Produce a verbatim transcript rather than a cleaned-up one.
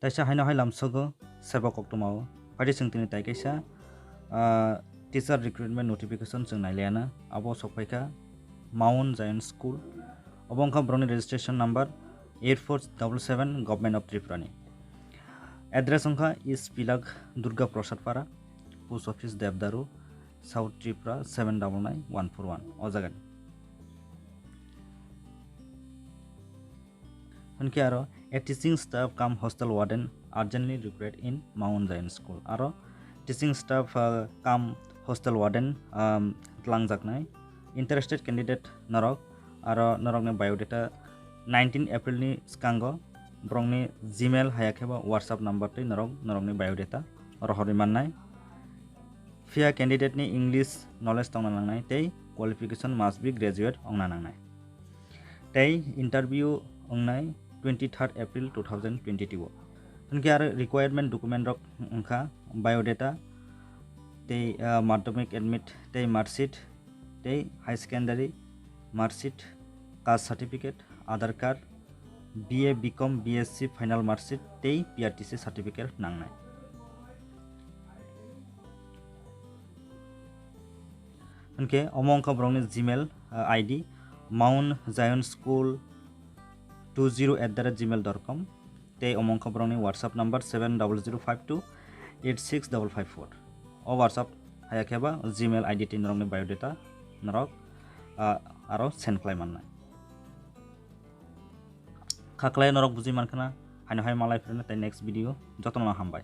Taisa haino hai lamsogo sebo koktwmao. Phaidi chwng tini tai kaisa, ah, teacher recruitment notification chwng nailaiana. Abo sokphaikha Mount Zion School. Obo wngkha borokni registration number eight four double seven, Government of Tripura ni. Address wngkha East Pilak Durga Prasad Para, Post Office Devdaru, South Tripura seven double nine one four one. O jagani. Hwnkhe aro, a teaching staff cum hostel warden urgently required in Mount Zion School. Aro teaching staff, uh, cum hostel warden, um, twlangjaknai. Interested candidate norok, aro norokni biodata nineteen April ni swkango borokni Gmail haya khe bo WhatsApp number tei norok norokni biodata rohorwi mannai. Phiya candidate ni English knowledge tongna nangnai tei qualification must be graduate wngna nangnai. Tei interview wngnai twenty third April two thousand twenty two o. Hwnkhe aro requirement document rok wngkha biodata tei, ah, madhyamik admit tei marksheet tei high secondary marksheet, caste certificate, Aadhaar card, B A, B Com, B S C final marksheet tei P R T C certificate nangnai. Hwnkhe omo wngkha borokni Gmail, uh, I D, Mount Zion School two zero at the rate gmail dot com. Tei omo wngkha borokni WhatsApp number seven double zero five two eight six double five four. O WhatsApp haya khe ba Gmail I D tei norokni biodata norok, uh, aro send khlai mannai. Kha khlai norok bujui mankha na, haino hai malai phirna tei next video jotono hambai.